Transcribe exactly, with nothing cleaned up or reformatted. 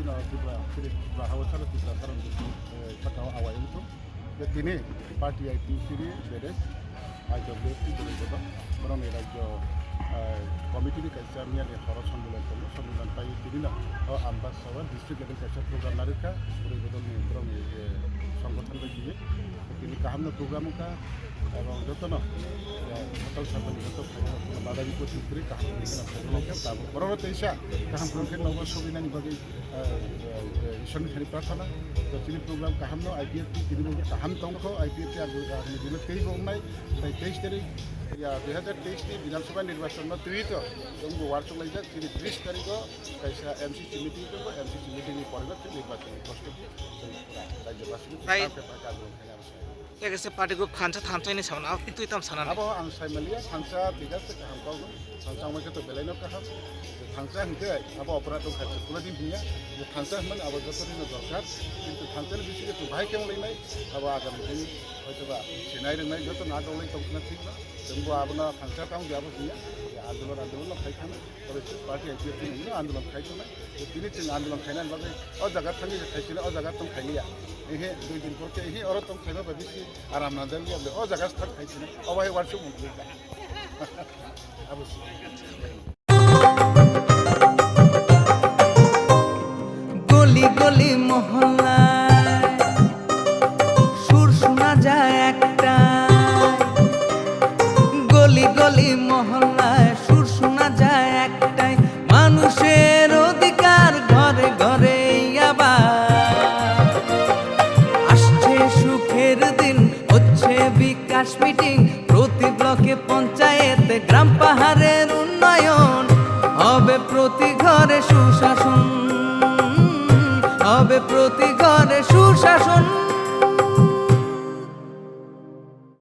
T no Tripura, Tripura House aro Tripura Saron District, eh, sakao awai wngthung. Je tini party I T C ni bedes, I W F T borok joto, borokni rajyo, eh, committee ni kaisa miyani horo sonmilan tongo, sonmilan pai tini no o Ambassador district level kaisa program narikha, borok bodolni borokni je songothon bai tini, tini kaham no program wngkha, ebong joto no, eh, hotel sarbani joto phaino badani koching kwrwi kaham kwrwi kheno phaino khe tabuk borok no teisa kaham kwrwi khe nogo sobinani bagwi, eh, eh, Ishorni thani prarthana, to chini program kaham no I P F T tini bo kaham tongkho, I P F T ang, ang dino tei bo wngnai, tai teis tarik, ya, dui hazar teis ni Bidhan Sabha nirbachon no twi to, chwng bo uansuk laijak, chini tris tarik o kaisa M C C meeting tongo, M C C meeting ni pore no chwng nirbachon ni prostuti chwng pura rajyabasi ni Tai- tangkhe phaikha andolon khaina bwsai. Tei kaisa party group thansa thansa hinwi samano, abo twi tam sanani. Abo ang sai maliya, thansa thik ase, kaham kok no. Thansa wngma khe to belai no kaham. Thansa hwnkhe abo opora tong kha, kula din hiya. Thansa hwnmani abo joto ni no dorkar. Kintu thansa ni bisingo to bahai khe wng lai nai. Abo agami din hoyto ba sinai rwngnai joto no aga wng lai tong khna thik no. Chwng bo abono thansa tang di abo hiya. Andolon, andolon no khai khana. Tei party I P F T ni andolon khai tongnai. Tini chwng andolon khainani bagwi o jaga thangwi khaisina, o jaga tong khailiya. Ehe, dui din por khe ehe oro tong khaiba bai bisi aram nangjak liya, o jaga start khaisina. O bai uansuk mung kha. Abo se. গলি গলি মহল্লায় সুর শোনা যায় একটাই, গলি গলি মহল্লায় সুর শোনা যায় একটাই, মানুষের অধিকার ঘরে ঘরে আবার। আসছে সুখের দিন, হচ্ছে বিকাশ মিটিং, প্রতি ব্লকে